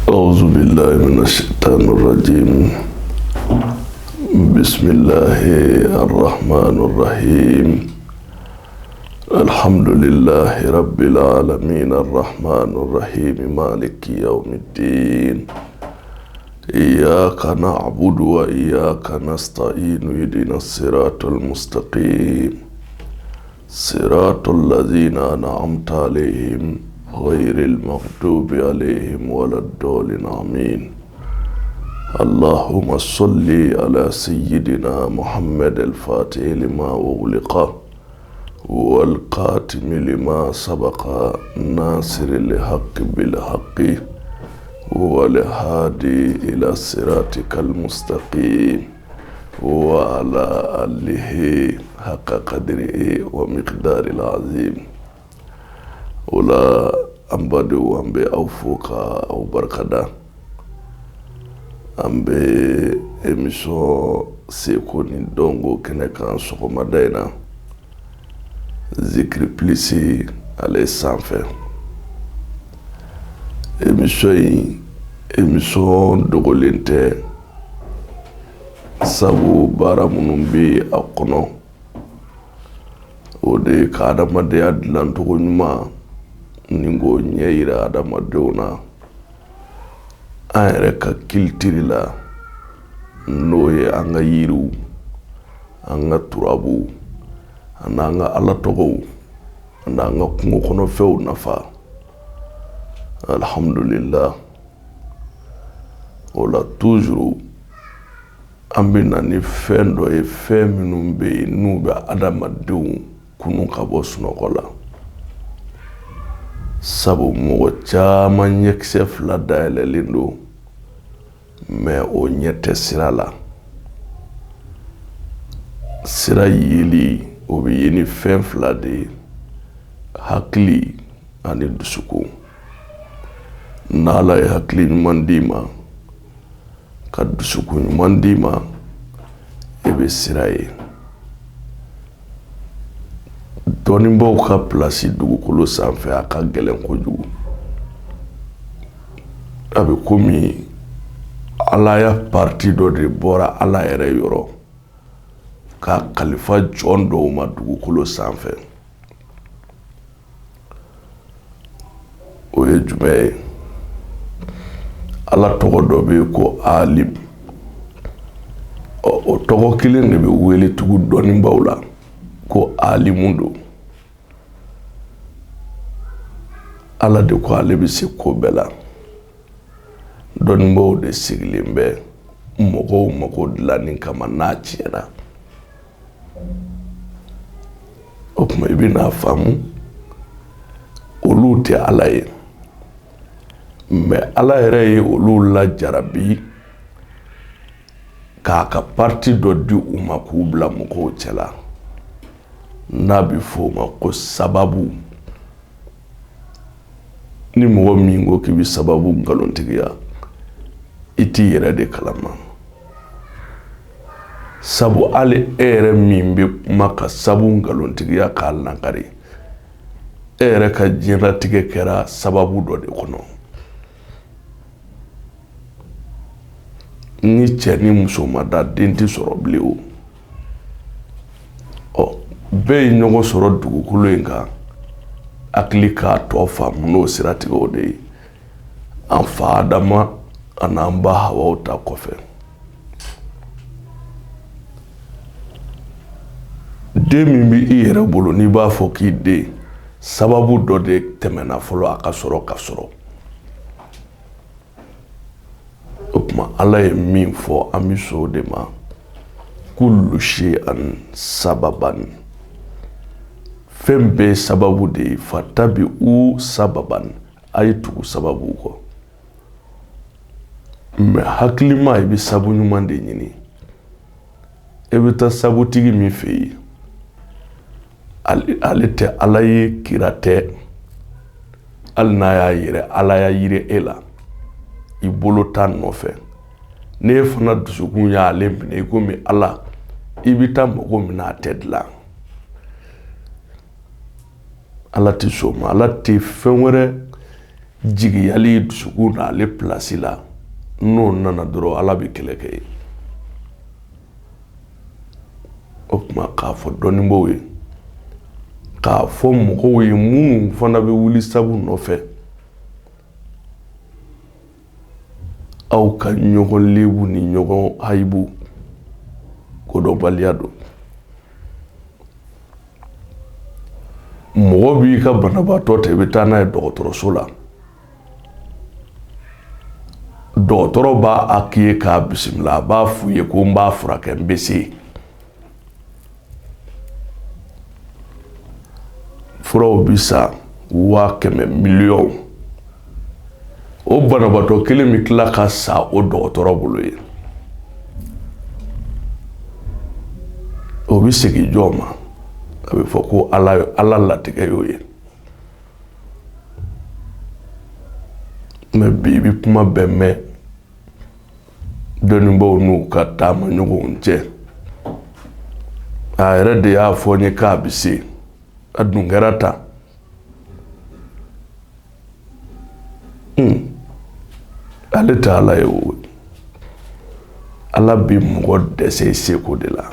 أعوذ بالله من الشيطان الرجيم بسم الله الرحمن الرحيم الحمد لله رب العالمين الرحمن الرحيم مالك يوم الدين إياك نعبد وإياك نستعين اهدنا الصراط المستقيم صراط الذين أنعمت عليهم غير المغضوب عليهم ولا الضالين آمين اللهم صل على سيدنا محمد الفاتح لما أغلق والقاتم لما سبق ناصر الحق بالحق والهادي إلى صراطك المستقيم وعلى آله حق قدره ومقدار العظيم. O la, an badenw, an bɛ aw fo ka aw barikada. An bɛ émission seko ni dɔnko kɛnɛ kan sɔgɔmada in na, Zikiri Plus ale sanfɛ. Émission in, émission dogolen tɛ, sabu baara minnu bɛ a kɔnɔ, o de ye ka adamadenya dilancogo ɲuman ni k'o ɲɛ yira adamadenw na an yɛrɛ ka culture la, n'o ye an ka yiriw, an ka turabuw, ani an ka ala tɔgɔw, ani an ka kungo kɔnɔfɛnw nafa. Alhamdulillah. O la, toujours an bɛ na ni fɛn dɔ ye, fɛn minnu bɛ yen n'u bɛ adamadenw kunu ka bɔ sunɔgɔ la, sabu mɔgɔ caman ɲɛkisɛ fila dayɛlɛlen don, mais o ɲɛ tɛ sira la. Sira yeli, o bɛ ye ni fɛn fila de ye: hakili ani dusukun. N'Ala ye hakili ɲuman d'i ma ka dusukun ɲuman d'i ma, e bɛ sira ye. Dɔnnibaaw ka pilasi dugukolo sanfɛ, a ka gɛlɛn kojugu. A bɛ komi alaya partie dɔ de bɔra Ala yɛrɛ yɔrɔ k'a kalifa jɔn dɔw ma dugukolo sanfɛ. O ye jumɛn ye? Ala tɔgɔ dɔ bɛ yen ko Alim. Ɔ, o tɔgɔ kelen de bɛ wele tugu dɔnnibaaw la ko alimu don. Ala de ko ale bɛ se ko bɛɛ la. Dɔnnibaaw de sigilen bɛ mɔgɔw mako dilanni kama n'a tiɲɛna. O tuma, i bɛna faamu, olu tɛ Ala ye, mais Ala yɛrɛ ye olu lajarabi k'a ka partie dɔ di u ma k'u bila mɔgɔw cɛla, n'a bɛ fɔ o ma ko sababu. Ni mɔgɔ min ko k'i bɛ sababu nkalontigiya, i t'i yɛrɛ de kalama, sabu hali e yɛrɛ min bɛ kuma ka sabu nkalontigiya k'a lakari, e yɛrɛ ka diɲɛlatigɛ kɛra sababu dɔ de kɔnɔ. Ni cɛ ni muso ma da, den tɛ sɔrɔ bilen. O ɔ, bɛɛ ye ɲɔgɔn sɔrɔ dugukolo in kan, hakili k'a tɔ faamu. N'o siratigɛw de ye an fa Adama ani an ba Hawaw ta kɔfɛ, den min bɛ i yɛrɛ bolo, n'i b'a fɔ k'i den, sababu dɔ de tɛmɛna fɔlɔ a ka sɔrɔ ka sɔrɔ. O tuma, Ala ye min fɔ, an bɛ sɔn o de ma. Kullu shay'an sababan, fɛn bɛɛ sababu de ye. Fatabi'u sababan, a ye tugu sababu kɔ. Mais hakilima, i bɛ sabu ɲuman de ɲini. E bɛ taa sabutigi min fɛ yen, ale tɛ Ala ye, kira tɛ. Hali n'a y'a yɛrɛ alaya yiri e la, i bolo t'a nɔfɛ. N'e fana dusukun y'ale minɛ i komi Ala, i bɛ taa mago min na, a tɛ dilan. Ala tɛ sɔn o ma. Ala tɛ fɛn wɛrɛ. Jigiyali dusukun na ale pilasi la, n'o nana dɔrɔn Ala bɛ kɛlɛ kɛ ye. O tuma k'a fɔ dɔnnibaaw ye, k'a fɔ mɔgɔw ye minnu fana bɛ wuli sabu nɔfɛ, aw ka ɲɔgɔn lebu ni ɲɔgɔn hayibu kodɔnbaliya don. Mɔgɔ b'i ka banabaatɔ ta, i bɛ taa n'a ye dɔgɔtɔrɔso la, dɔgɔtɔrɔ b'a a k'i ye k'a bisimila, a b'a f'u ye ko n b'a furakɛ, n bɛ se. Furaw bi san 100,000 miliyɔn. O banabaatɔ kelen bɛ tila ka sa o dɔgɔtɔrɔ bolo ye. O bɛ segin jɔn ma? A bɛ fɔ ko Ala latigɛ y'o ye. Mɛ bi i bɛ kuma bɛɛ mɛn dɔnnibaaw n'u ka taama ɲɔgɔnw cɛ. A yɛrɛ de y'a fɔ n ye k'a bɛ se, a dun kɛra tan. Ale tɛ Ala ye o. Ala bɛ mɔgɔ dɛsɛ i seko de la.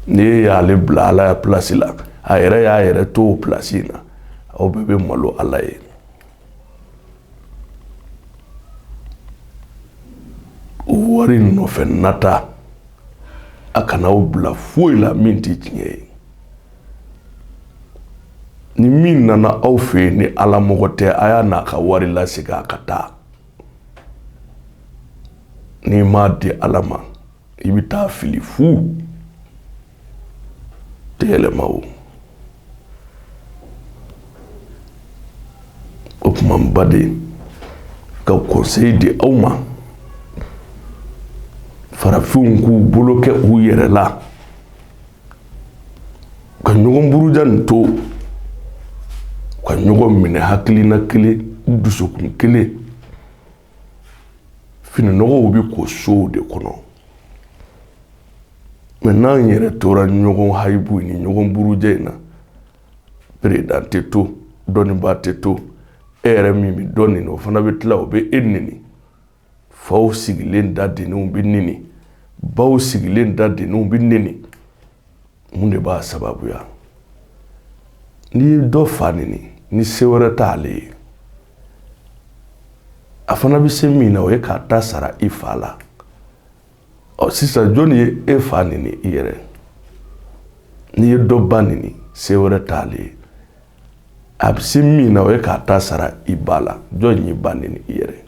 Ni e y'ale bila Ala ya pilasi la, a yɛrɛ y'a yɛrɛ to o pilasi in na, aw bɛɛ bɛ malo Ala ye. Wari nɔfɛ nata, a kana aw bila foyi la min tɛ tiɲɛ ye. Ni min nana aw fɛ yen ni Ala mɔgɔ tɛ, a y'a n'a ka wari lasegin a ka taa. N'i m'a di Ala ma, i bɛ taa fili fu, tɛ yɛlɛma o. O tuma n baden, ka conseil di aw ma, farafinw k'u bolo kɛ u yɛrɛ la, ka ɲɔgɔn buruja nin to, ka ɲɔgɔn minɛ hakilina kelen, dusukun kelen. Fininɔgɔw bɛ ko sow de kɔnɔ, mɛ n'an yɛrɛ tora ɲɔgɔn hayibu ni ɲɔgɔn buruja in na, peredan tɛ to, dɔnnibaa tɛ to, e yɛrɛ min bɛ dɔ neni, o fana bɛ tila o bɛ e neni. Faw sigilen da denninw bɛ neni, baw sigilen da denninw bɛ neni. Mun de b'a sababuya? N'i ye dɔ fa neni, ni se wɛrɛ t'ale ye, a fana bɛ se min na, o ye k'a ta sara i fa la. Ɔ sisan jɔnni ye e fa neni? I yɛrɛ. N'i ye dɔ ba neni, se wɛrɛ t'ale ye, a bɛ se min na, o ye k'a ta sara i ba la. Jɔn y'i ba neni? I yɛrɛ.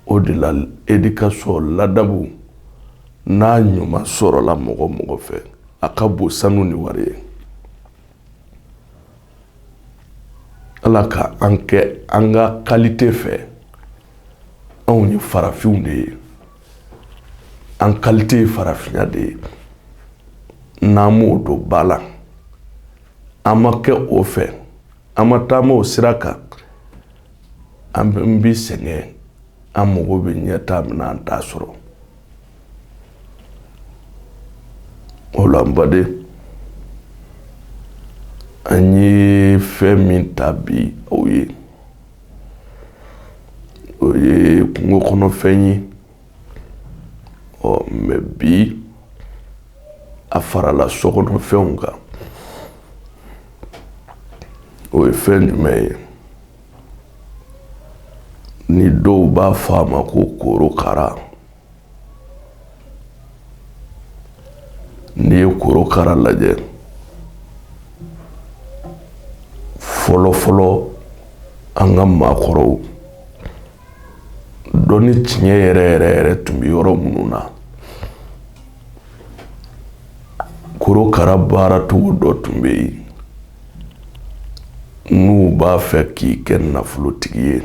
O de la éducation, ladabu, n'a ɲuman sɔrɔla mɔgɔ mɔgɔ fɛ, a ka bon sanu ni wari ye. Ala ka an kɛ an ka qualité fɛ. Anw ye farafinw de ye, an qualité ye farafinya de ye. N'an m'o don ba la, an ma kɛ o fɛ, an ma taama o sira kan, an bɛ sɛgɛn, an mago bɛ ɲɛtaa min na, an t'a sɔrɔ. O la n baden, an ye fɛn min ta bi aw ye, o ye kungo kɔnɔfɛn ye. Ɔ mɛ bi a farala sokɔnɔfɛnw kan. O ye fɛn jumɛn ye? Ni dɔw b'a fɔ a ma ko korokara. N'i ye korokara lajɛ, fɔlɔ fɔlɔ an ka maakɔrɔw, dɔnni tiɲɛ yɛrɛ yɛrɛ yɛrɛ tun bɛ yɔrɔ minnu na, korokara baaracogo dɔ tun bɛ yen. N'u b'a fɛ k'i kɛ nafolotigi ye,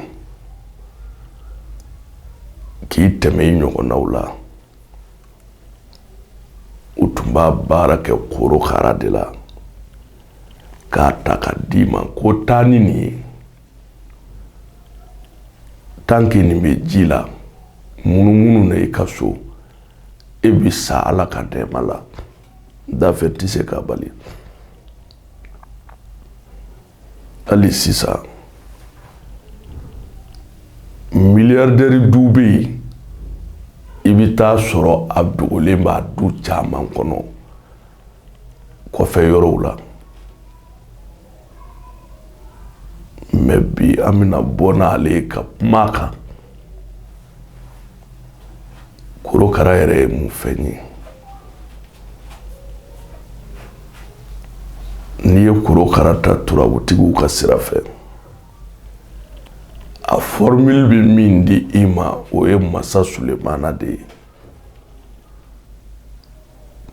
k'i tɛmɛ i ɲɔgɔnnaw la, u tun b'a baara kɛ korokara de la, k'a ta ka d'i ma ko taa ni nin ye. Tant que nin bɛ ji la munumunu na i ka so, e bɛ sa Ala ka dɛmɛ la, dafɛ tɛ se k'a bali. Hali sisan miliyardɛri du bɛ yen, i bɛ taa sɔrɔ a dogolen b'a du caman kɔnɔ kɔfɛ yɔrɔw la. Mɛ bi an bɛna bɔ n'ale ye ka kuma a kan. Korokara yɛrɛ ye mun fɛn ye? N'i ye korokara ta turabutigiw ka sira fɛ, a formule bɛ min di i ma, o ye masa Sulemana de ye.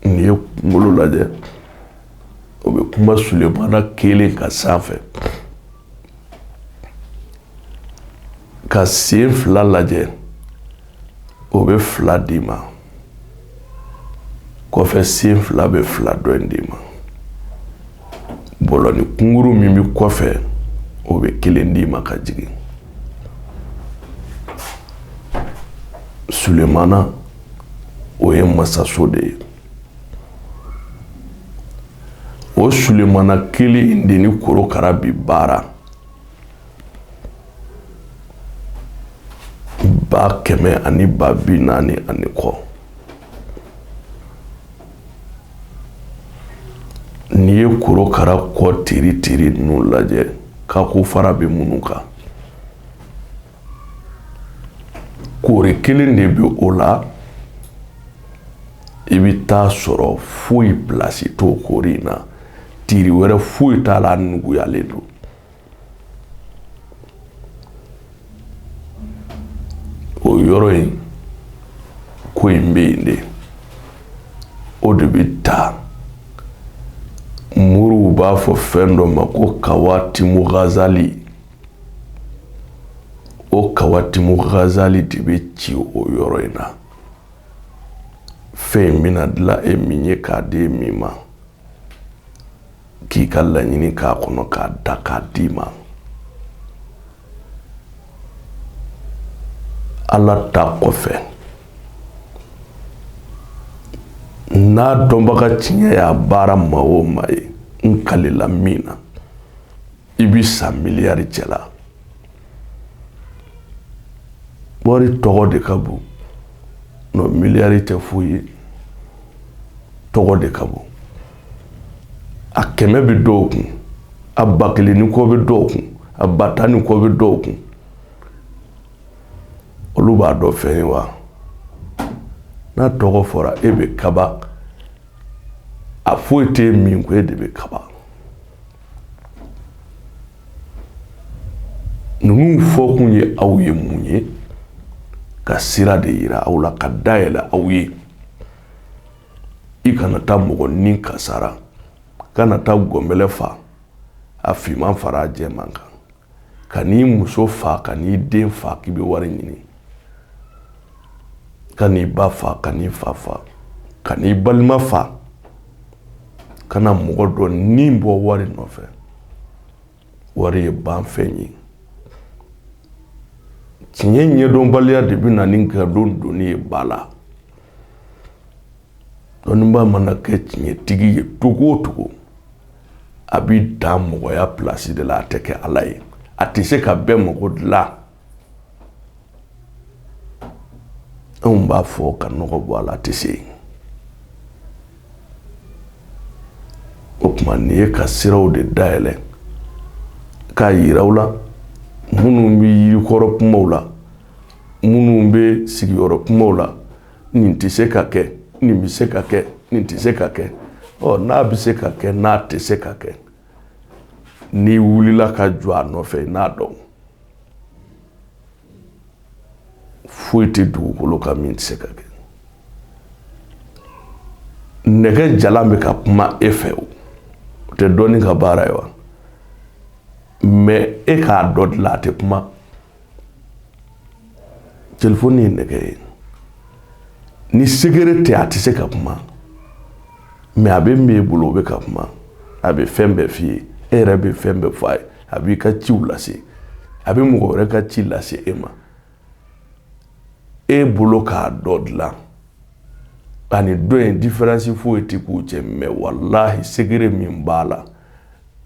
N'i ye kunkolo lajɛ, o bɛ kuma Sulemana kelen ka sanfɛ. Ka sen fila lajɛ, o bɛ fila d'i ma. Kɔfɛ sen fila bɛ fila dɔ in d'i ma. Bɔlɔni kunguru min bɛ kɔfɛ, o bɛ kelen d'i ma ka jigin. Sulemana, o ye masaso de ye. O Sulemana kelen in de ni korokara bi baara. 140 000 ani kɔ. N'i ye korokara kɔ tiri tiri ninnu lajɛ, kako fara bɛ minnu kan, koori kelen de bɛ o la. I bɛ taa sɔrɔ foyi pilasi t'o koori in na, tiri wɛrɛ foyi t'a la, a nuguyalen don. O yɔrɔ in ko in bɛ yen de, o de bɛ ta. Moriw b'a fɔ fɛn dɔ ma ko kawatimu gazali. O kawatimu gazali de bɛ ci o yɔrɔ in na. Fɛn in bɛna dilan e min ye k'a di e min ma, k'i ka laɲini k'a kɔnɔ k'a da k'a d'i ma, Ala ta kɔfɛ, n'a dɔnbaga tiɲɛ y'a baara maa o maa ye, n kalila min na, i bi sa miliyari cɛ la. Wari tɔgɔ de ka bon, nɔ miliyari tɛ foyi ye, tɔgɔ de ka bon. A 100 bɛ dɔw kun, a 1000 ni kɔ bɛ dɔw kun, a 10 000 ni kɔ bɛ dɔw kun. Olu b'a dɔn fɛn ye wa? N'a tɔgɔ fɔra, e bɛ kaba. A foyi tɛ min ko e de bɛ kaba. Ninnu fɔkun ye aw ye mun ye? Ka sira de yira aw la, ka dayɛlɛ aw ye. I kana taa mɔgɔ ni kasara, kana taa gɔnbɛlɛ fa, a finman fara a jɛman kan, ka n'i muso fa, ka n'i den fa k'i bɛ wari ɲini, ka n'i ba fa, ka n'i fa fa, ka n'i balima fa, kana mɔgɔ dɔ ni bɔ wari nɔfɛ. Wari ye banfɛn ye. Tiɲɛ ɲɛdɔnbaliya de bɛ na ni nkalon donni ye ba la. Dɔnnibaa mana kɛ tiɲɛtigi ye togo o togo, a bɛ dan mɔgɔya pilasi de la. A tɛ kɛ Ala ye, a tɛ se ka bɛɛ mago dilan. Anw b'a fɔ ka nɔgɔ bɔ a la, a tɛ se. O tuma nin ye ka siraw de dayɛlɛ k'a yira aw la. Minnu bɛ yirikɔrɔ kumaw la, minnu bɛ sigiyɔrɔ kumaw la, nin tɛ se ka kɛ, nin bɛ se ka kɛ, nin tɛ se ka kɛ. Ɔ, n'a bɛ se ka kɛ, n'a tɛ se ka kɛ, n'i wulila ka jɔ a nɔfɛ, i n'a dɔn foyi tɛ dugukolo kan min tɛ se ka kɛ. Nɛgɛ jalan bɛ ka kuma e fɛ, o tɛ dɔnni ka baara ye wa? Mɛ e k'a dɔ dilan, a tɛ kuma. Telefɔni ye nɛgɛ ye, ni secret tɛ, a tɛ se ka kuma. Mɛ a bɛ min e bolo, o bɛ ka kuma, a bɛ fɛn bɛɛ f'i ye, e yɛrɛ bɛ fɛn bɛɛ fɔ a ye, a b'i ka ciw lase, a bɛ mɔgɔ wɛrɛ ka ci lase e ma. E bolo k'a dɔ dilan ani dɔ in, différence foyi tɛ k'u cɛ. Mɛ walahi, secret min b'a la,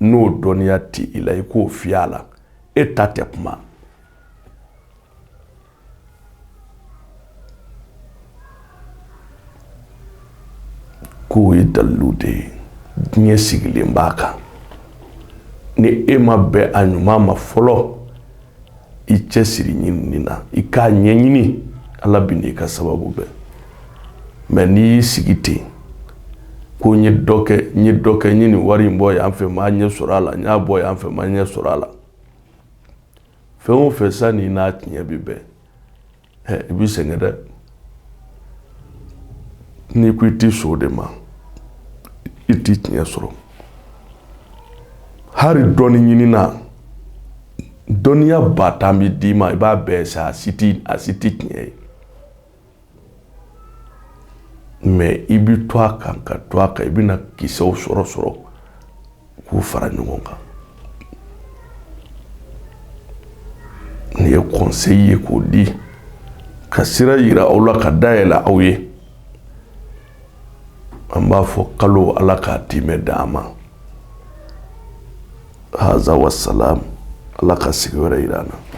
N'o dɔnniya ti i la, i k'o fiyɛ a la, e ta tɛ kuma. K'o ye dalilu de ye, diɲɛ sigilen b'a kan. Ni e ma bɛn a ɲuman ma fɔlɔ, i cɛsiri ɲinini na, i k'a ɲɛɲini, Ala bɛ n'i ka sababu bɛn. Mais n'i y'i sigi ten ko n ye dɔ kɛ, n ye dɔ kɛ, n ye nin wari in bɔ yan fɛ, n ma ɲɛ sɔrɔ a la, n y'a bɔ yan fɛ, n ma ɲɛ sɔrɔ a la, fɛn o fɛn sanni n'a tiɲɛ bɛ bɛn, ɛ, i bɛ sɛgɛn dɛ. N'i ko i tɛ sɔn o de ma, i tɛ tiɲɛ sɔrɔ. Hali dɔnni ɲini na, dɔnniya 10 000 bɛ d'i ma, i b'a bɛɛ sa, a si tɛ tiɲɛ ye. Mais i bɛ to a kan ka to a kan, i bɛna kisɛw sɔrɔ sɔrɔ k'u fara ɲɔgɔn kan. Nin ye conseil ye k'o di, ka sira yira aw la, ka dayɛlɛ aw ye. An b'a fɔ kalo, Ala k'a timɛ d'an ma. Haza wasalam. Ala ka sigi wɛrɛ yira an na.